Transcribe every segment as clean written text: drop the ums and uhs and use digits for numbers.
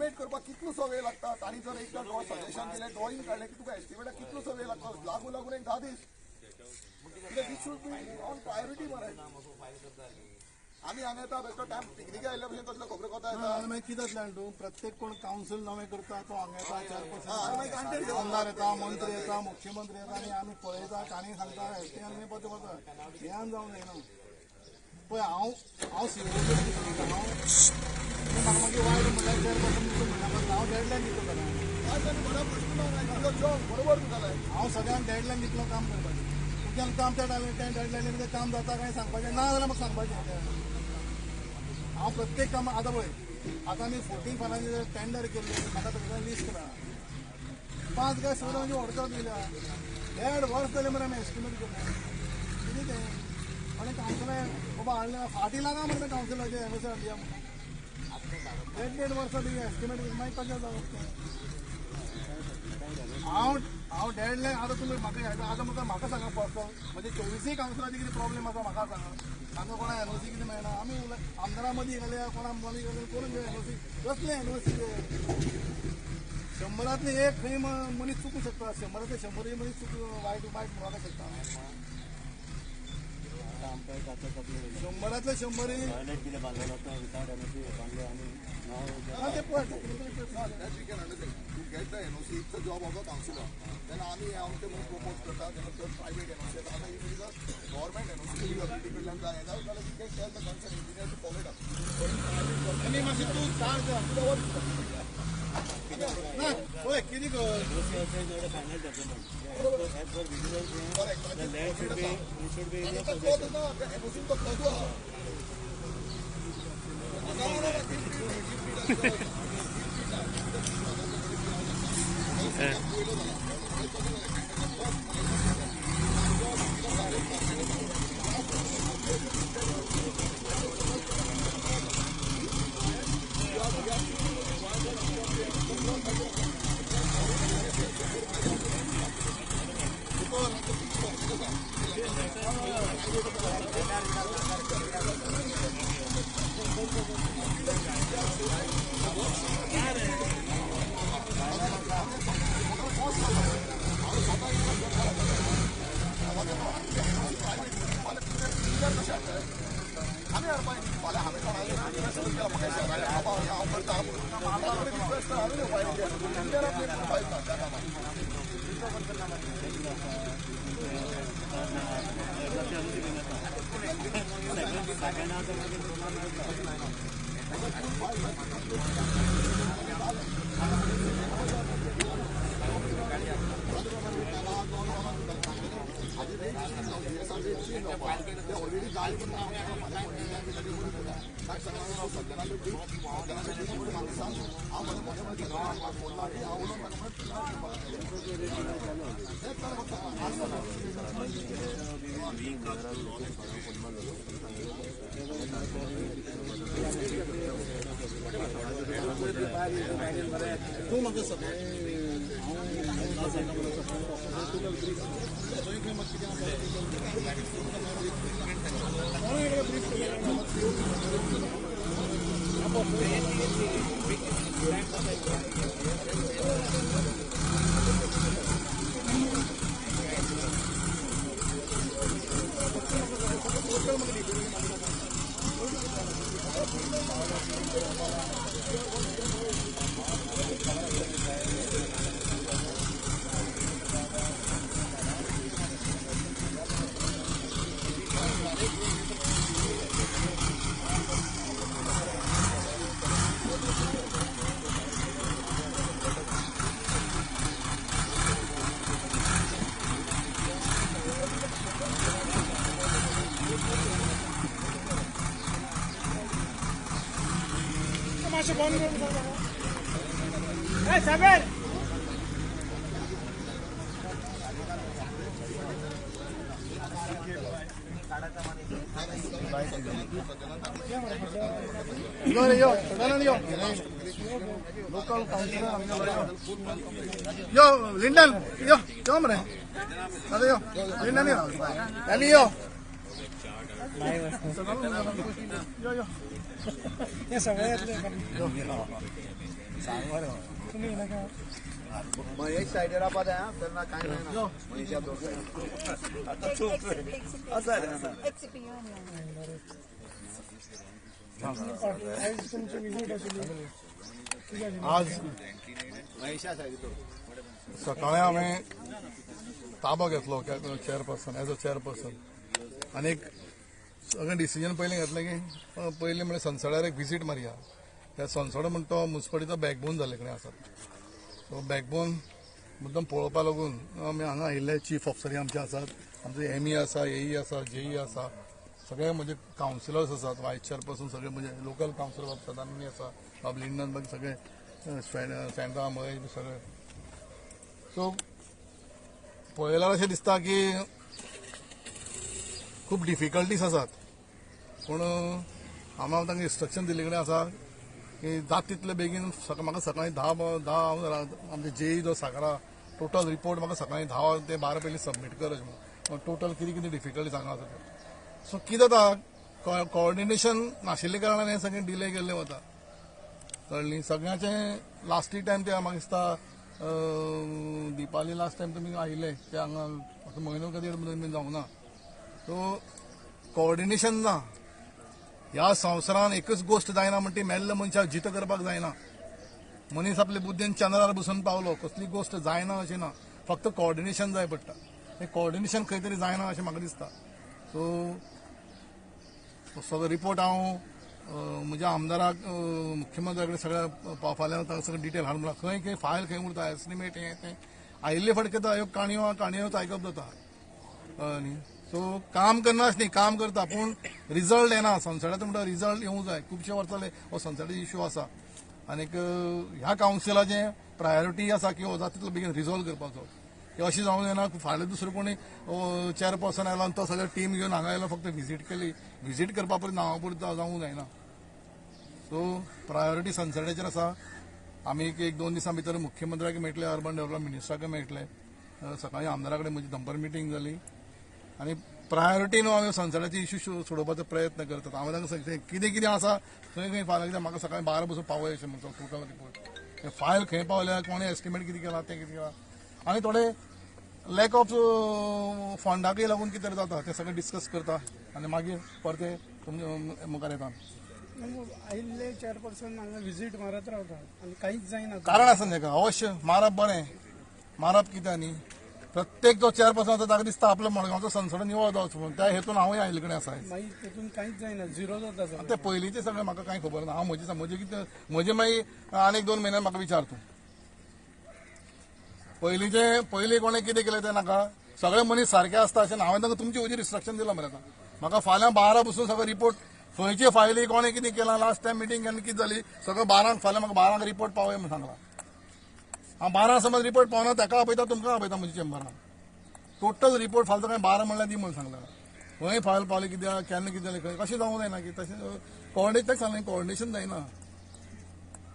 Estimate करपाक कितलोसो वेळ लागता. तांणी जर एकदां सजेशन दिलें, ड्रॉइंग काडलें की तुका एस्टिमेटाक कितलोसो वेळ लागता, लागून लागून एक 10 दीस. कित्याक this should be on priority मरे. आमी हांगा येता बेश्टो टायम पिकनिका आयिल्ल्या भशेन तसल्यो खबरो कोता येता. मागीर कितें जातलें जाणा तूं, प्रत्येक कोण कावन्सील नवें करता तो हांगा येता, चेअरपर्सन मागीर आमदार येता, मंत्री येता, मुख्यमंत्री येता आनी आमी पळयता, तांणी सांगता एस आनी पळयता वता. हें आनी जावंक जायना. पळय हांव हांव सिवरेज हांव म्हाका मागीर वायट म्हणल्यार चेअरपर्सन म्हणटा हांव डेडलायन दितलो जाल्यार बरोबर तुका हांव सगळ्यांक डेडलायन दितलो काम करपाचें. तुज्यान काम त्या डेडलायनीर काम जाता काय सांगपाचें ना जाल्यार म्हाका सांगपाचें. हांव प्रत्येक काम आतां पळय आतां आमी 14 फारांचे टेंडर केल्ले, म्हाका ताका लिस्ट मेळ्ळा. 5 काय 6 म्हणजे ऑर्डर दिल्या, 1.5 वर्स जालें मरे आमी एस्टिमेट केलें. कितें तें आनी कावन्सिलां बाबा हाडलें फाटीं लागा मरे कावन्सिलाचें एनओसी हाडया म्हणून 1.5 वर्सां ती एस्टिमेट केली, मागीर कशें जावप तें. हांव हांव डेडलायन आतां तुमी म्हाका आतां म्हाका म्हाका सांगा पर्सनल म्हणजे 24 कावन्सिलाचे कितें प्रॉब्लेम आसा म्हाका सांगा. तांकां कोणा एनओसी कितें मेळना. आमी आमदारां मदीं घालया, कोणा मदीं घालया, करून घेवया एनओसी. कसलें एनओसी? 100 एक खंय मनीस चुकूं शकता, 100 100 मनीस चुक वायट वायट म्हणपाक शकता. 100 100 ते पळय. To get the NOC, it's a job of the councillor. तेन्ना आमी आमचे म्हणून प्रपोज करता, तेन्ना जर प्रायवेट एनओसी येता, आतां if it is a government NOC PWD कडल्यान जाय जाल्यार you can tell the concern engineer to follow it up. आनी मातशें तूं चार्ज ना पळय कितें एनओसीन तो क्लॉजू आहा. आमी हाडपाक फाल्यां हांवें कोणाक रिक्वेस्ट केला म्हाका हांव करता रिक्वेस्ट हांवें फायल केली फायल ना त्या कामाक. ऑलरेडी जाय तूं म्हाका सगळें यो रे यो यो लोकल काउन्सिलर यो लिंडन यो यो मरे अरे यो लिंडन यो एली यो यो यो हे सगळे येतले. महेश सायडीर आसा तें तेन्ना कांय जायना. महेशा दोन आज सकाळी हांवें ताबो घेतलो चेअरपर्सन, एज अ चेअरपर्सन, आनी एक सगळें डिसिजन पयलीं घेतलें की पयलीं म्हळ्यार सनसड्यार एक विजीट मारया. त्या सनसडो म्हणटा तो मुन्सिपालिटीचो बॅकबोन जाल्ले कडेन आसा. सो बॅकबोन मुद्दम पळोवपा लागून आमी हांगा आयिल्ले. चीफ ऑफिसरी आमचे आसात, आमचे एमई आसा, एई आसा, जेई आसा, सगळे म्हणजे कावन्सिलर्स आसात, वायस चेअरपर्सन सगळे म्हणजे लोकल कावन्सिलर बाब सदानंद आसा, बाब लिंडन, बाकी सगळे सेंड्रा महेश बी सगळे. सो पळयल्यार अशें दिसता की खूब डिफिकल्टीज आसात, पूण हांव तांकां इन्स्ट्रक्शन दिल्ले कडेन आसा की जाता तितले बेगीन. म्हाका सकाळीं 10 10 आमचे जेई जो सागरा टोटल रिपोर्ट म्हाका सकाळीं 10 ते 12 पयलीं सबमीट कर अशें म्हणून. टोटल कितें कितें डिफिकल्टीज हांगा आसा त्यो. सो कितें जाता, कोऑर्डिनेशन नाशिल्ल्या कारणान हें सगळें डिले केल्लें वता, कळ्ळी. सगळ्यांचें लास्टी टायम ते म्हाका दिसता दिपावली लास्ट टायम तुमी आयिल्ले ते हांगा म्हाका म्हयनो कधी जावंक ना. सो कोऑर्डिनेशन ना. ह्या संवसारान एकच गोश्ट जायना म्हणटी मेल्ल्या मनशाक जितो करपाक जायना. मनीस आपले बुद्दीन चंद्रार बसून पावलो, कसली गोश्ट जायना अशें ना, फक्त कोऑर्डिनेशन जाय पडटा. हें कोऑर्डिनेशन खंय तरी जायना अशें म्हाका दिसता. सो सगळो रिपोर्ट हांव म्हज्या आमदाराक, मुख्यमंत्र्या कडेन सगळ्या फाल्यां ताका सगळें डिटेल हाडून म्हणलां. खंय खंय फायल खंय उरता, एस्टिमेट हें तें आयिल्ले फावट कितें ह्यो काणयो काणयोच आयकप जाता न्ही. सो काम करनाच न्ही, काम करता पूण रिजल्ट येना. सनसडाचो म्हणटा रिजल्ट येवंक जाय. खुबशे वर्सां जाले हो सनसडाचो इश्यू आसा आनीक ह्या कावन्सिलाचें प्रायोरिटी आसा की हो जाता तितलो बेगीन रिजॉल्व करपाचो. की अशें जावंक जायना फाल्यां दुसरो कोणी चेअरपर्सन आयलो आनी तो सगळे टीम घेवन हांगा आयलो, फक्त विजीट केली, विजीट करपा परत नांवा पुरता जावंक जायना. सो प्रायोरिटी सनसडाचेर आसा. आमी एक 2 दिसां भितर मुख्यमंत्र्याक मेळटले, अर्बन डेव्हलपमेंट मिनिस्टराक मेळटले, सकाळीं आमदारा कडेन म्हजी दंपर मिटींग जाली आनी प्रायोरिटी न्हू आमी सनसडाचे इश्यू सोडोवपाचो प्रयत्न करतात. हांवें तांकां सांगलें कितें कितें आसा खंय खंय फायल, कित्याक म्हाका सकाळीं 12 बसून पावय अशें म्हणटा टोटल रिपोर्ट. फायल खंय पावल्या, कोणें एस्टिमेट कितें केलां, तें कितें केलां, आनी थोडे लॅक ऑफ फंडाकय लागून कितें जाता तें सगळें डिस्कस करता आनी मागीर परते तुमचे मुखार येता. आयिल्ले चेअरपर्सन हांगा विजीट मारत रावता आनी कांयच जायना. कारण आसा ताका अवश्य मारप बरें, मारप कितें न्ही, प्रत्येक जो चेअरपर्सन आसा ताका दिसता आपलो मडगांवचो सनसडो निवळ जावचो म्हणून, त्या हेतून हांवूय आयिल्ले कडेन आसा. मागीर तेतून कांयच जायना, झिरो जाता सगळें. ते पयलींचें सगळें म्हाका कांय खबर ना. हांव म्हजें म्हजें कितें म्हजें मागीर आनीक 2 म्हयन्यान म्हाका विचार तूं. पयलींचें पयलीं कोणें कितें केलें तें नाका, सगळे मनीस सारके आसता अशें ना. हांवें तांकां तुमचे हुजीर इन्स्ट्रक्शन दिलां मरे. आतां म्हाका फाल्यां 12 बसून सगळो रिपोर्ट, खंयचे फायली कोणें कितें केलां, लास्ट टायम मिटींग केन्ना कितें जाली, सगळं 12 फाल्यां म्हाका 12 रिपोर्ट पावय म्हूण सांगलां. हांव 12 समज रिपोर्ट पावना ताका आपयता, तुमकां आपयता म्हज्या चेंबरान. टोटल रिपोर्ट फाल्यां सकाळीं 12 म्हणल्यार दी म्हणून सांगलां. खंय फायल पावली, कित्याक केन्ना कितें जालें, खंय कशें जावंक जायना की तशें कोऑर्डिनेट सांगलें, कोऑर्डिनेशन जायना.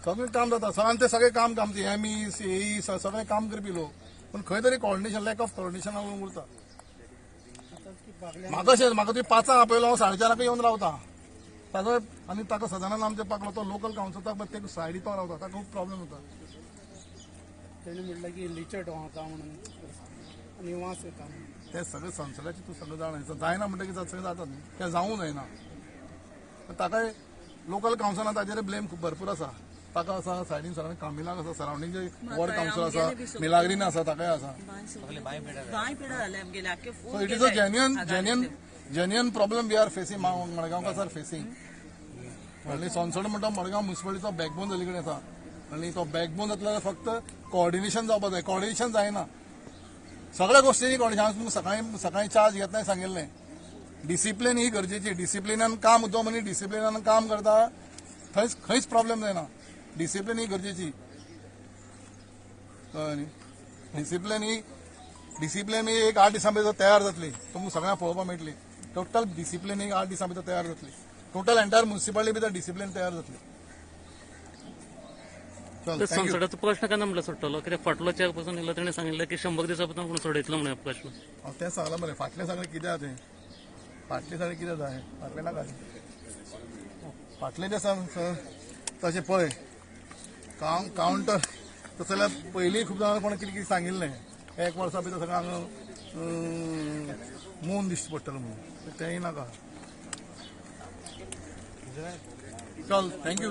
सगळें काम जाता आनी ते सगळें काम आमचे एमई एई सगळें काम करपी लोक, पूण खंय तरी कोऑर्डिनेशन, लॅक ऑफ कोऑर्डिनेशन उरता. म्हाका अशें म्हाका तुवें 5 आपयलो, हांव 4:30 येवन रावता ताजो आनी ताका सदानंद आमचे पाकलो तो लोकल कावन्सिल ते सायडी तो रावता, ताका खूब प्रॉब्लेम जाता. तेणें म्हणलें की लिचट व्हांवता म्हणून आनी वास येता. ते सगळें संसदाचें तूं सगळें जाणा, जायना म्हणटकीर सगळें जाता न्ही, तें जावूं जायना. ताकाय लोकल कावन्सिलान ताजेर ब्लेम खूब भरपूर आसा. ताका आसा सायडीन सरावंडींग कामिलाक आसा, सरावंडींग वॉर्ड कावन्सिल आसा, मिलाग्रीन आसा, ताकाय आसा. So it is a genuine genuine genuine problem we are facing, Madgaonkar are facing. म्हणल्यार सनसड म्हणटा मडगांव म्युनिसिपालिटीचो बॅकबोन जाल्ले कडेन आसा आनी तो बॅकबोन जातलो जाल्यार फक्त कोऑर्डिनेशन जावपाक जाय. कोऑर्डिनेशन जायना सगळ्या गोश्टींनी कोऑर्डिनेशन. हांव तुमकां सकाळीं सकाळीं चार्ज घेतना सांगिल्लें, डिसिप्लीन ही गरजेची. डिसिप्लिनान काम, जो मनीस डिसिप्लिनान काम करता थंयच खंयच प्रॉब्लेम जायना. डिसिप्लीन ही गरजेची, कळ्ळें न्ही. डिसिप्लीन ही डिसिप्लीन ही एक 8 दिसां भितर तयार जातली, तुमकां सगळ्यांक पळोवपाक मेळटली. टोटल डिसिप्लीन ही 8 दिसां भितर तयार जातली. टोटल एंटायर म्युनिसिपालिटी भितर डिसिप्लीन तयार जातली. संसदाचो प्रश्न केन्ना म्हणल्यार सोडटलो? कित्याक फाटलो चेअरपर्सन येयलो तेणें सांगिल्लें की 100 दिसां भितर कोण सोडयतलो म्हणून प्रश्न. हांव तें सांगलां मरे, फाटलें सगळें कितें आहा तें, फाटलें सगळें कितें जाय, फाटलें नाका. फाटलें जें सांग तशें पळय, कावंटर तसं जाल्यार पयलीं खूब जाणां कोणें कितें कितें सांगिल्लें, एक वर्सा भितर सगळ्यांक मून दिश्टी पडटलो म्हणून, तेंय नाका. चल, thank you.